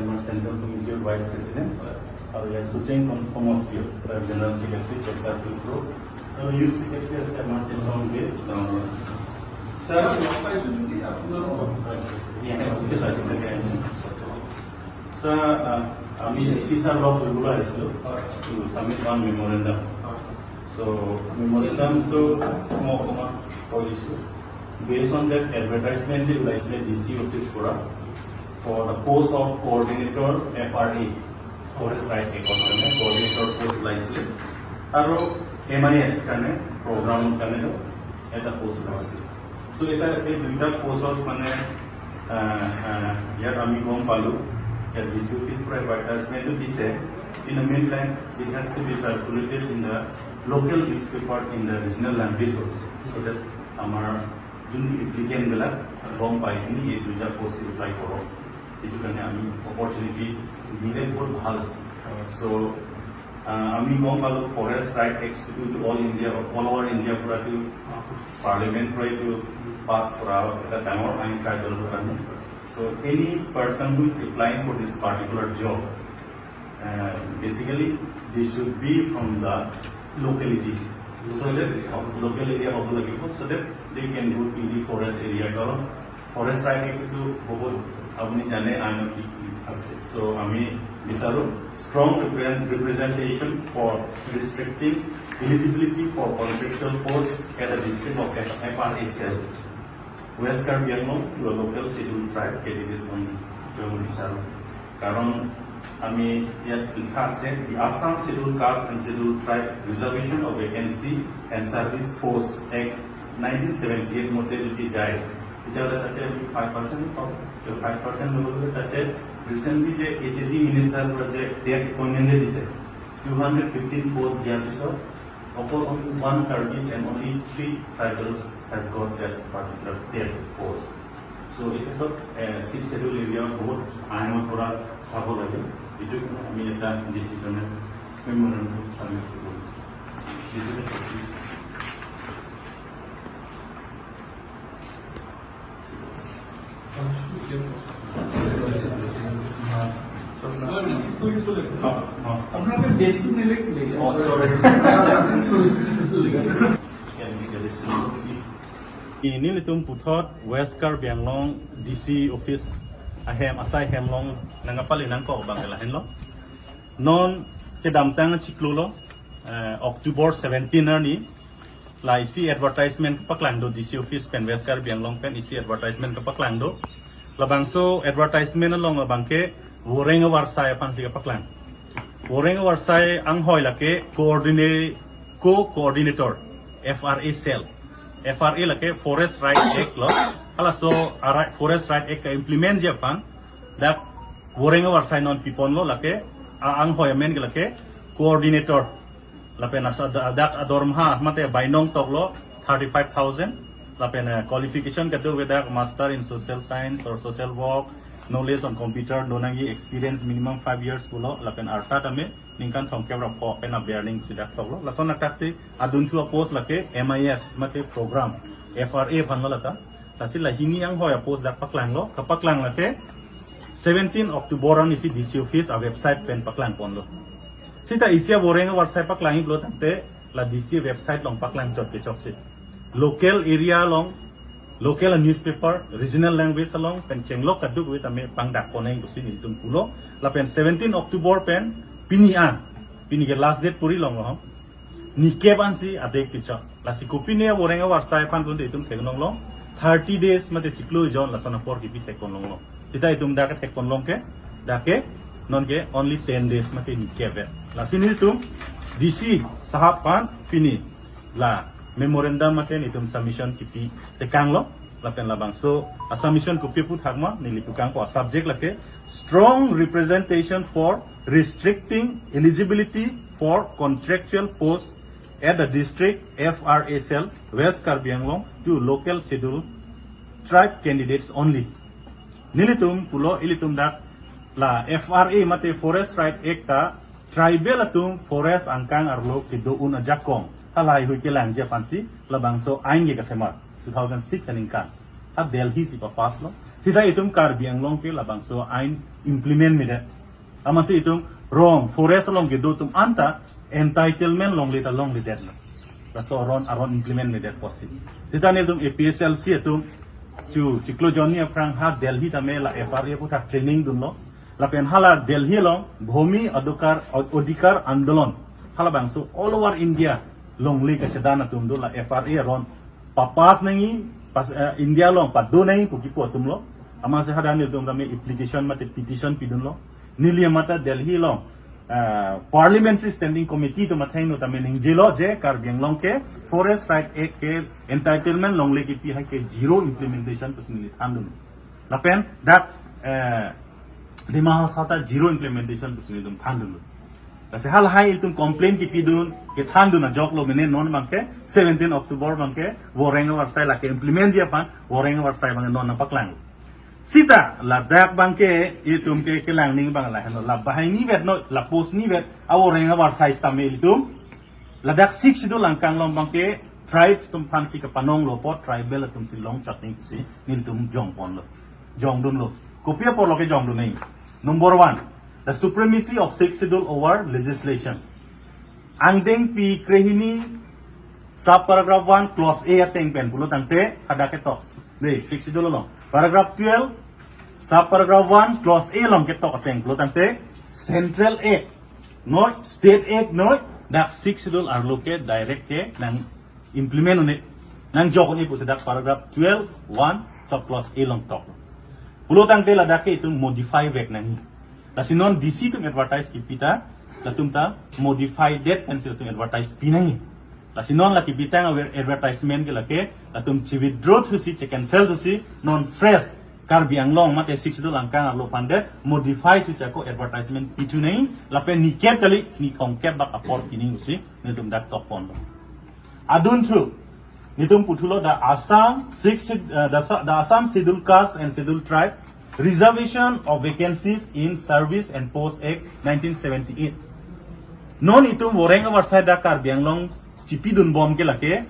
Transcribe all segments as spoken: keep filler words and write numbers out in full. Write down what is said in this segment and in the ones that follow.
আমাৰ চেণ্ট্ৰেল কমিটিৰ vice president আৰু ইয়াৰ চুচেং সমষ্টিৰ জেনেৰেল ছেক্ৰেটাৰী কেশৱ প্ৰ আৰু ইউথ ছেক্ৰেটাৰী আছে আমাৰ চেচং দে ডাঙৰ। ছাৰ, ছাৰ, আহ, আমি ডি চি ছাৰ লগ কৰিবলৈ আহিছিলোঁ to submit one memorandum. চ' মেমৰেণ্ডামটো মই অকণমান কৈ দিছোঁ। Based on that advertisement যে ওলাইছিলে ডি চি অফিচ পৰা for the post of coordinator F R A, forest right এক্টৰ কাৰণে কোঅৰ্ডিনেটৰ পোষ্ট ওলাইছিলে আৰু এম আই এছ কাৰণে প্ৰগ্ৰামৰ কাৰণে এটা পোষ্ট ওলাইছিলে। চ' এটা এই দুইটা পোষ্টত মানে আহ, আহ, ইয়াত আমি গম পালোঁ যে ডি চি অফিচ পৰা এডভাৰটাইজমেণ্টটো দিছে। In the meantime, it has to be circulated in the local newspaper in the regional language also, so that আমাৰ যোন এপ্লিকেণ্টবিলাক গম পাই কিনি এই দুইটা পোষ্ট এপ্লাই কৰক, সেইটো কাৰণে আমি অপৰচুনিটি দিলে বহুত ভাল আছে। চ' আহ, আমি গম পালোঁ ফৰেষ্ট ৰাইট এক্টটো all India, all over India পৰাটো পাৰ্লিমেণ্ট পৰাইটো পাছ কৰা এটা ডাঙৰ আইন ট্ৰাইবেলৰ কাৰণে। So any person who is applying for this particular job, uh, basically they should be from the locality, so that local area হ'ব লাগিব, so that they can go to the forest area. কাৰণ forest right এক্টটো বহুত আপুনি জানে আইনত কি কি আছে। চ' আমি বিচাৰোঁ strong represent- representation for restricting eligibility for contractual posts at the district of F R A cell. West Karbi Anglong to a local scheduled tribe candidates only. এইটো আমি বিচাৰোঁ। কাৰণ আমি ইয়াত লিখা আছে, the Assam Scheduled Caste and Scheduled Tribe Reservation of Vacancy and Service Post Act nineteen seventy eight মতে যদি যায়, তেতিয়াহ'লে তাতে আমি ফাইভ পাৰ্চেণ্ট পাওঁ। ফাইভ পাৰ্চেণ্ট ল'ব গ'লে তাতে ৰিচেণ্টলি যে এইচ এ ডি মিনিষ্টাৰ পৰা যে টেট এপইণ্টমেণ্ট যে দিছে, টু হাণ্ড্ৰেড ফিফটিন পোষ্ট দিয়াৰ পিছত অকল only one Karbis and only three tribals has got that particular TET post. চ' এই ক্ষেত্ৰত ছিক্স শ্বেডিউল এৰিয়া বহুত আইনৰ পৰা চাব লাগে। এইটো আমি এটা ডিচিশ্যনে মেমৰেণ্ডাম ছাবমিট কৰিব। This is a আপোনালোকে ডেটটো নিলিখিলে। Nelitum puthot West Karbi Anglong D C office ahem asai hem along nangkapali nangkok abang ke lahenlo. Non kedamtang chiklo lo, eh, October seventeen arni la isi advertisement paklang do D C office pen West Karbi Anglong pen isi advertisement paklang do. Labangso advertisement along abang ke Voreng Avarsai aphan si paklang. Voreng Avarsai anghoi lake coordinate, co-coordinator F R A cell. F R A lake Forest Right Act lo. Halaso arai Forest Right Act ka implement ji aphan dak Voreng Avarsai non piponlo lake a anghoi amen ke lake coordinator. Lapen asa da- dak adormaha mate bainong toklo thirty five thousand. Lapen eh, qualification kedo ke dak Master in Social Science or Social Work, knowledge on computer do nangji, experience minimum five years pulo. Lapen arta tame ningkan thomkep ra pho pen aber ning si dak toklo. Lason atak si adunthu apost lake M I S mate program F R A aphanlo lata. Lasi la hini anghoi apost dak paklanglo, kapaklang lake seventeen October arni si D C office a website pen paklangponlo. Sita isi a Voreng Avarsai paklangji pulo tangte la D C website along paklang chot ke chok si. Local area along, local newspaper, regional language along pen chenglok kadokave tame pangdakpon nang pusi nelitum pulo. Lapen seventeen October pen pini a, pini ke last date puri longlo. Nikep ansi adek pichot. Lasi kopine Voreng Avarsai aphan pun itum theklonglo. Thirty days mate chiklo jon lason apor kipi theklonglo. Sita itum dak theklong ke, dak ke non ke only ten days mate nikep. Lasi nelitum D C sahab aphan pini la memorandum mate nelitum submission kipi tekanglo. Lapen labangso a submission kopi pu thakma neli pukangpo, a subject lake strong representation for restricting eligibility for contractual post at the district F R A cell West Karbi Anglong to local schedule tribe candidates only. Nelitum pulo ilitum dak la F R A mate Forest Right Act ta tribal atum forest angkang arlo kedo un ajakong halahei hui kelangji aphansi labangso ain ke kasemar two thousand six aningkan ha Delhi si papass lo. Sita itum Karbi Anglong ke labangso ain implement medet. Amatsi itum rong forest along kedo atum anta entitlement longle ta longledetlo. Laso aron aron implement medet apotsi. Sita nelitum A P H L C atum chu chiklo jonni aphrang ha Delhi tame la F R A aputhak training dunlo. Lapen hala Delhi along Bhumi Adhikar, Adhikar Andolon, halabangso all over India longle kachedan atum do, la F R A aron papass nangji, pas, eh, India along pado nangji pu kipu atumlo. Amatsi hadak nelitum tame application mate petition pidunlo. Neli amata Delhi along, eh, Parliamentary Standing Committee atum athengno tame ningjelo je Karbi Anglong ke Forest Right Act ke entitlement longle kipi hai ke zero implementation pusi neli thandun. Lapen dak, eh, Dima Hasao ta zero implementation pusi nelitum thandunlo. Lasi halahai itum complain kipidun, kethandun ajoklo, mene non abangke seventeen October abangke voreng avarsai lake implement ji aphan voreng avarsai abangke non nangpaklang. Sita ladak abangke itum ke kelang ning abang lahenlo, la banghini vet noi, la post ni vet avoreng avarsai sitame itum ladak Sixth Schedule angkang along abangke tribes atum aphansi kapanonglo apot tribal atumsi longchot nangji pusi nelitum jongponlo, jongdunlo. Kopi apotlo kejongdun nangji? Number one, the supremacy of Sixth Schedule over legislation. Angdengpi krehini sub paragraph one clause A ateng pen pulo tangte hadak ketok. Dei, Sixth Schedule along. Paragraph twelve, sub paragraph one clause A along ketok ateng pulo tangte Central Act noi, State Act noi, dak Sixth Schedule arlo ke direct ke nang implement un-e, nangjok un-e pusi dak paragraph twelve one sub clause A along tok. Pulo tangte ladak ke itum modify vek nangji. Lasi non D C atum advertise kipi ta, latum ta modify det pensi latum advertise pi nangji. Lasi non la kipitang aver advertisement ke lake latum chi-withdraw thusi, chi-cancel thusi, non fresh Karbi Anglong mate Sixth Schedule angkang arlo aphan det modify thusi ako advertisement pithu nangji, lapen nikep kali, ni kongkep bak apor pining pusi nelitum dak tokponlo. Adunthu nelitum puthulo the Assam Six, uh, the, Sa- the Assam Schedule Caste and Schedule Tribe Reservation of Vacancies in Service and Post Act nineteen seventy-eight. Non itum voreng avarsai dak Karbi Anglong chipidunbom ke lake,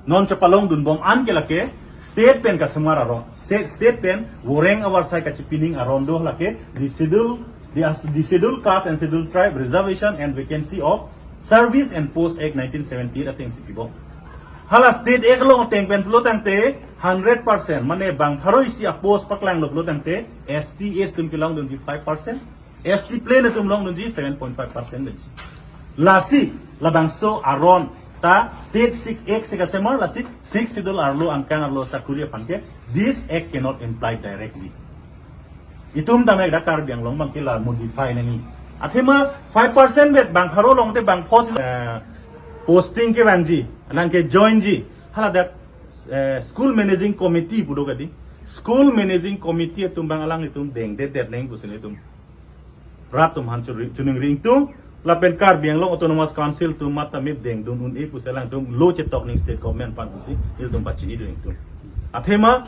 non chepalongdunbom an ke lake state pen kasemar aron, se- state pen voreng avarsai kachipining aron do lake the Schedule, the, as- the Schedule Caste and Schedule Tribe Reservation and Vacancy of Service and Post Act nineteen seventy-eight atengsi pibom. Hala State Act along ateng pen pulo tangte hundred percent, mane bang pharo isi apost paklanglo pulo tangte S T, S T atum kelongdunji five percent, S T plain atum longdunji seven point five percent dunji. Lasi labangso aron ta State Sixth Act si kasemar, lasi Sixth Schedule arlo angkang arlo sakuri aphan ke this act cannot imply directly. Itum tame dak Karbi Anglong abangke la modify nangji. Athema five percent vet bang pharo longte bang pho si, eh, posting kevangji, nangkejoin ji, hala dak, eh, School Managing Committee pu do kadi. School Managing Committee atum abang alanglitum dengdedet nangji pusi nelitum rat atum aphan churi- chiningri ingtung, lapen Karbi Anglong Autonomous Council atum matame dengdun un-e pusi alangtum lo chetok nangji state government aphan pusi nelitum pachinidun ingtung. Athema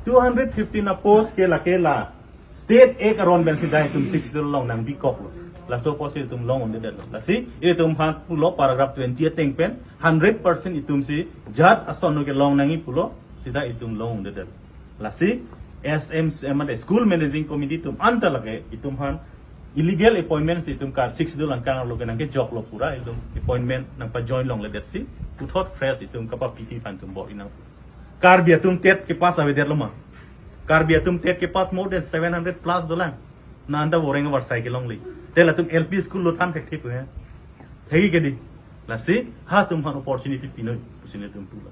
two hundred fifteen apost ke lake la State Act aron pensi dak itum Sixth Schedule along nangbikoklo. Laso apotsi itum long undedetlo. Lasi itum aphan pulo paragraph twenty ateng pen hundred percent itumsi jat ason no kelong nangji pulo, sita itum long undedet. Lasi S M C, eh, mate School Managing Committee atum anta lake itum aphan illegal appointment si itum kar Sixth Schedule angkang arlo ke nangkejoklo pura, itum appointment nangpajoin longledetsi puthot fresh itum kapapiti aphan itum bor-i nang. Karbi atum TET kepass avedetlo ma? Karbi atum TET kepass more than seven hundred plus dolang. Na anta voreng avarsai kelongle. Te latum L P school lo than thekthek he. Thekji kedi. Lasi ha atum aphan opportunity pinoi pusi nelitum pulo.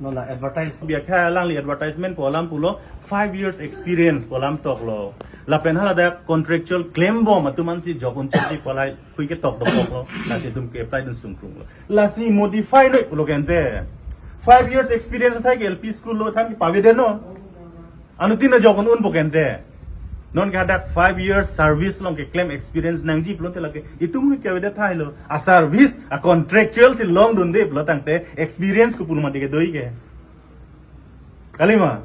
Non la advertise. Biak ha alangli advertisement pu alam pulo five years experience pu alam toklo. Lapen hala dak contractual klembom atum ansi job unchiti pu alai hui ketok dokoklo. Lasi itum ke-apply dun sungkrunglo. Lasi modify noi pulo kente. Five years experience athai ke L P school lo than ke pavedet no. Anuttin ajob un-unpo kente. Non ke hadak five years service along keklem experience nangji pulote lake itum ke avedet thailo. A service, a contractual si longdunde pulo tangte experience kopi mati kedo-i ke. Kalima.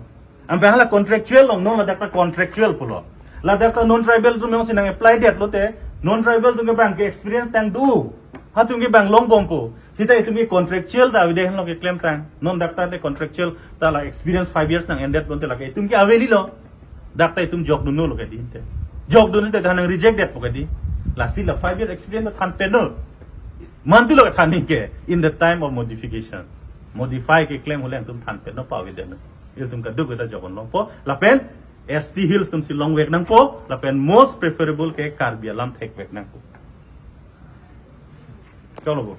Anpeng hala contractual along, non ladak ta contractual pulo. Ladak ta non tribal atum jongsi nang-apply-det lote, non tribal atum ke bang ke experience nangdo. Hatum ke bang longbompo. Seta itum ke contractual ta avedet henlo keklemtang. Non dak ta te contractual ta la experience five years nang-endet bonte lake itum ke avelilo. Dak ta itum jokdunlo ke di te. Jokdun te nang reject detpo ke di. Lasi la five year experience ta thanpetnon. Mantulo thanji ke in the time of modification. Modify keklem hule itum thanpetnon, pa avedetnon. Ilitum kadokave ta jokdun longpo. Lapen S T Hills atumsi longvek nangpo. Lapen most preferable ke Karbi alam thekvek nangpo. Chalo bo.